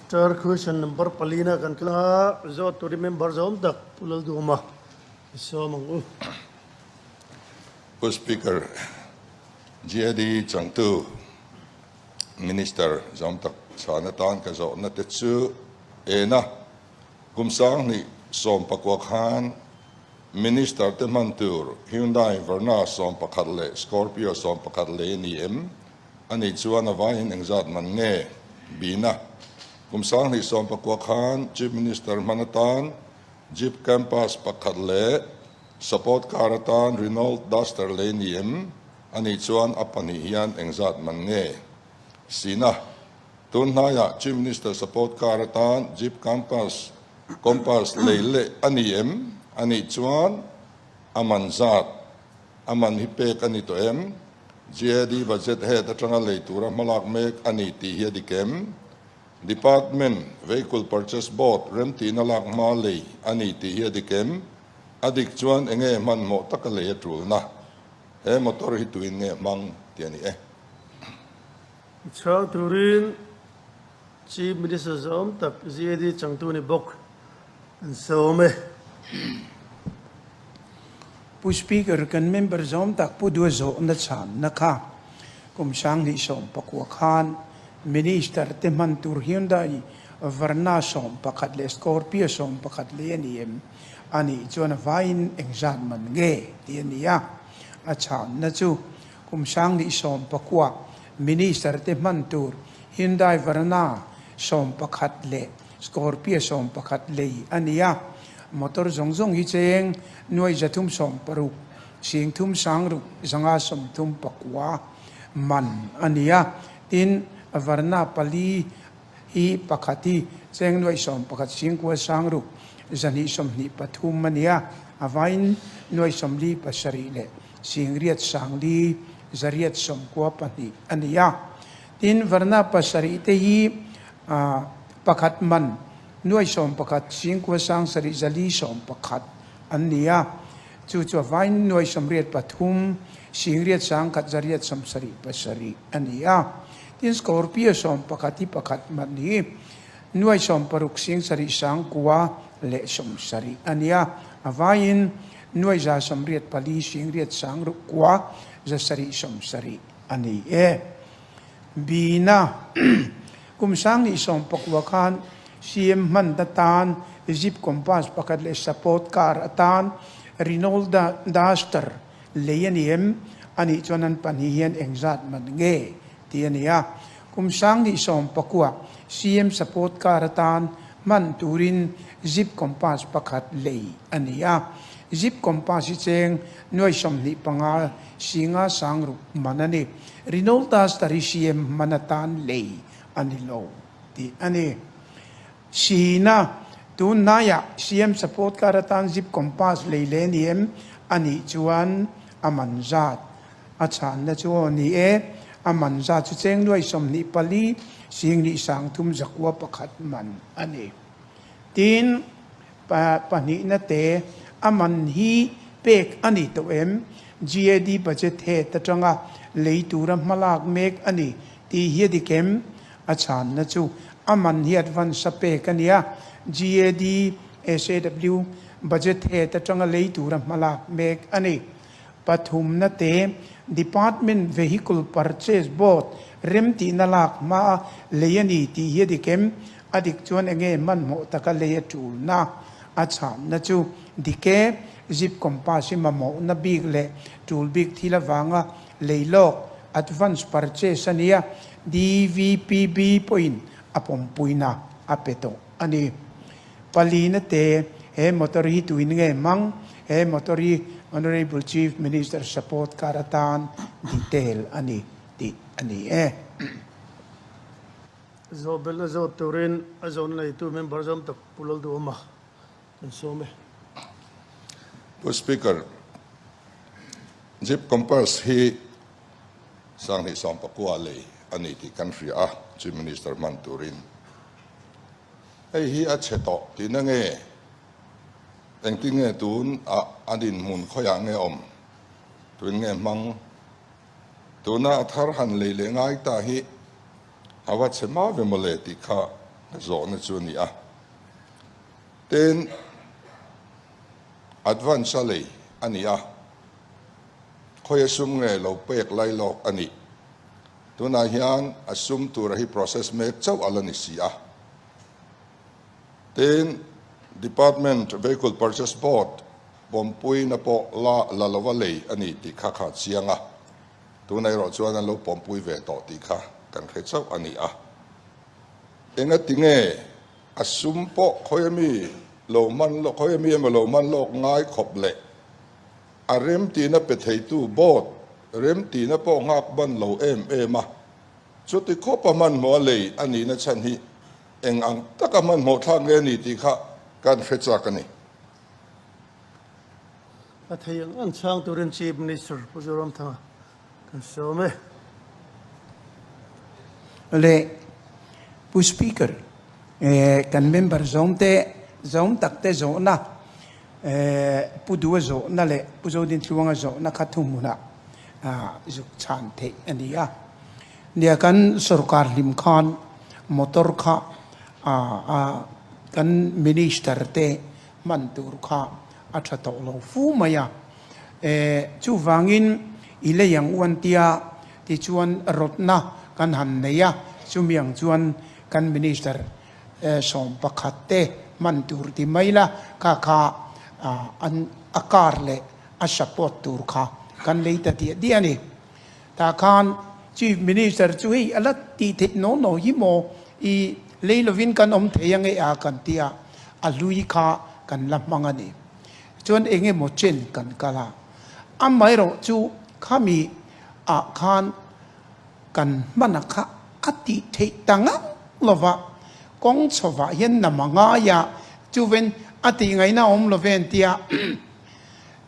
Star question number palina kan kal a, zawt turin member zawm tak Pu Lalduhawma i sawm ang u. Pu Speaker, GAD changtu Minister zawm tak chhan atan ka zawhna te chu ena kum 2019 khan Minister te hman tur Hyundai Verna 11 leh Scorpio 11 lei a ni em? Ani chuan a vaiin engzat man nge? Bina, Kum 2019 khan Chief Minister hman atan Jeep Campus pakhat leh Support Car atan Renault Duster lei ni em? Ani chuan a pahnih hian engzat man nge? Sina, Tun hnaiah Chief Minister Support Car atan Jeep Campus Compass lei leh a ni em? Ani chuan a man zat a man hi pek a ni tawh em? GAD budget head atanga lei tura hmalak mek a ni tih hi a dik em? Department Vehicle Purchase Board remtihna lak hma lei a ni tih hi a dik em? A dik chuan enge hmanhmawh taka lei a tulna? He motor hi tuin nge hmang tih a ni e. Chhang turin Chief Minister zawm tak GAD changtu ni bawk an sawm e. Pu Speaker, kan member zawm tak Pu Dua zawhna chhanna kha kum 2019 khan Minister te hman tur Hyundai Verna 11 leh Scorpio 11 lei a ni em? A nih chuan a vaiin engzat man nge tih a ni a. A chhanna chu kum 2019 Minister te hman tur Hyundai Verna 11 leh Scorpio 11 lei a ni a, motor zawng zawng hi cheng nuai 360, 36 539 man a ni a, tin Verna pali hi pakhat hi cheng nuai 11 singkua sangruk 223 a ni a, a vain nuai 47 leh singriat sangli 892 a ni a. Tin, Verna pasarih te hi pakhat man nuai 11 singkua sang sarih zali 11 an ni a, chu chu a vain nuai 83 singriat sang khat zariat 77 a ni a. Tin, Scorpio 11 hi pakhat man hi nuai 60 sing sarih sang kua leh 70 a ni a, a vain nuai 184 singriat sang ruk kua 770 a ni e. Bina, Kum 2019 khan CM hman atan Jeep Compass pakhat leh Support Car atan Renault Duster lei a ni em? A nih chuan an pahnih hian engzat man nge tih a ni a. Kum 2019 CM Support Car atan hman turin Jeep Compass pakhat lei a ni a. Jeep Compass hi cheng nuai 25 singa sang ruk man a ni. Renault Duster hi CM hman atan lei a ni lo tih a ni. Sina, tun hnaiah CM support car atan Jeep Compass lei leh ni em? A nih chuan a man zat a chhanna chu aw ni e. A man zat chu cheng nuai 24 singnih sang thum zakua pakhat man a ni. Tin, pahnihna te a man hi pek a ni tawh em? GAD budget head atanga lei tura hmalak mek a ni tih hi a dik em? A chhanna chu a man hi advance a pek a nia. GAD SAW budget head atanga lei tura hmalak mek a ni. Pathumna te Department Vehicle Purchase Board remtihna lak hmaa lei a ni tih hi a dik em? A dik chuan enge hmanhmawh taka lei a tulna a chhanna chu dik e, Jeep Compass hi mamawhna bik leh tul bik thil avanga lei lawk, advance purchase, a nia, DVPB pawhin a pawmpuina a pe tawh a ni. Palina te he motor hi tuin nge hmang? He motor hi Honourable Chief Minister support car atan detail a ni tih a ni e. Zawhbelh a zawt turin a zawn neitu member zawm tak Pu Lalduhawma kan sawm e. Pu Speaker, Jeep Compass hi 2019 lei a ni tih kan hria a, Chief Minister hman turin. Hei hi a chhe tawh tihna nge? Engtin nge tun ah a dinhmun khawiah nge awm? Tuin nge hmang? Tuna a thar han lei leh ngai ta hi a va chhe ma ve mawle tih kha. Ka zawhna chu a ni a. Tin, advance a lei a ni a, khawi a sum nge lo pek lai lawk a nih. Tunah hian a sum tura hi process mek chauh a la ni si a. Tin, Department Vehicle Purchase Board pawmpuina pawh la la lova lei a ni tih kha kha chiang a. Tunah erawh chuan an lo pawmpui ve tawh tih kha kan hre chauh a ni a. Engati nge a sum pawh khawi ami lo hman lawk, khawi ami emaw lo hman lawk ngai khawp leh a remtihna pe theitu board remtihna pawh nghak ban lo em em a, chuti khawpa hmanhmawh a lei a nihna chhan hi eng ang taka hmanhmawh thlak nge a ni tih kha kan hre chak a ni. A thei ang ang chhang turin Chief Minister Pu Zoramthanga Kan sawm e. Le Pu Speaker, kan member zawm te, zawm tak te zawhna, Pu Dua zawhna leh Pu Zodintluanga zawhna kha thuhmunah zuk chhan theih a ni a. Nia kan sorkar hlim khan motor kha kan minister te hman tur kha a tha tawh lo fu mai a. Chuvangin i lei ang u an tia, tichuan rawtna kan han nei a, chumi ang chuan kan Minister 11 te hman tur ti mai la, kha kha an a car leh a support tur kha kan lei ta diah diah a ni. Tah khan Chief Minister chu hei a la tih theih naw naw hi maw i lei lovin kan awm thei ange a kan tia, a hlui kha kan la hmang a ni. Chuan eng emaw chen kan kal a, amaherawh chu khami ah khan kan hmana kha a tih theih ta ngang lo va, kawng chhovah hian nam a ngai a, chuven a tih ngaihna a awm lo ve an ti a,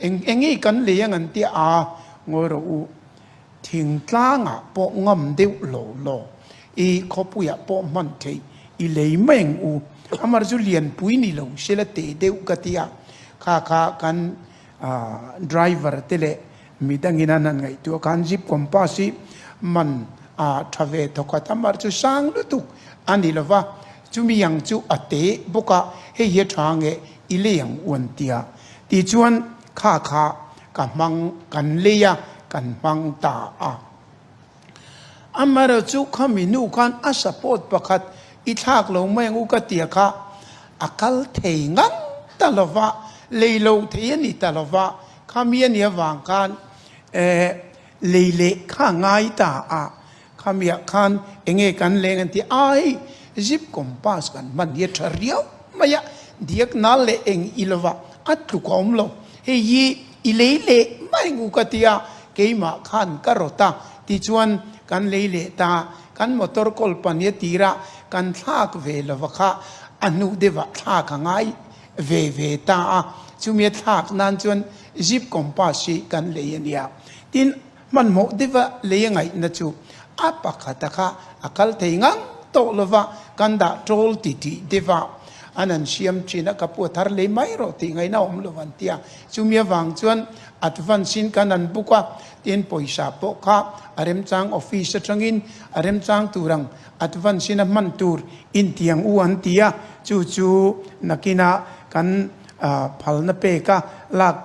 eng eng nge kan lei ang an ti a, ngawi rawh u, Thingtlangah pawh ngam deuh lo lo, i khawpuiah pawh hman theih i lei mai ang u. Amar chu lianpui ni lo sela teh deuh ka ti a, kha kha kan driver te leh midangin an han ngaihtuah khan Jeep Compass hi man a tha ve thawkhat, amar chu sang lutuk a ni lo va, chumi ang chu a teh bawk a, hei hi a tha nge i lei ang u an ti a. Tichuan kha kha Ka hmang, kan lei a, kan hmang ta a. Amaherawhchu chu khami nu khan a support pakhat i thlak lo mai ang u ka tia kha a kal thei ngang ta lo va, lei lo thei a ni ta lo va, khami a nih avang khan eh lei leh kha a ngai ta a. Khamiah khan enge kan leng an ti a, hei zip compass kan hman hi a tha riau mai a, diak nal leh eng i lova a tluk a awm lo, hei hi i lei leh mai ngu ka ti a, keimah khan ka rawt a, tichuan kan lei leh ta, kan motor kawl pahnih a tir a, kan thlak ve lova kha a hnuh deuhah thlak a ngai ve ve ta a, chumi a thlak nan chuan zip compass hi kan lei a nia, tin. Hmanhmawh deuha lei a ngaihna chu a pakhata kha a kal thei ngang tawh lova, kan dah ṭawl ti tih deuha an han siam ṭhin a, ka pu a thar lei mai rawh tih ngaihna a awm lo an ti a. Chumi avang chuan advance in kan han book a, tin pawisa pawh kha a remchang office aṭangin a remchang tur ang advance in a hman tur intiang u an ti a, chu chu nakinah kan phalna pek a lak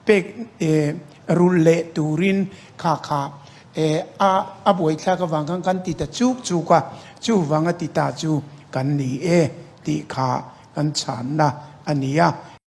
Pek rulh leh turin kha kha a a buaithlak avang khan kan ti ta chuk chuk a, chuvanga ti ta chu kan ni e tih kha kan chhanna a ni a.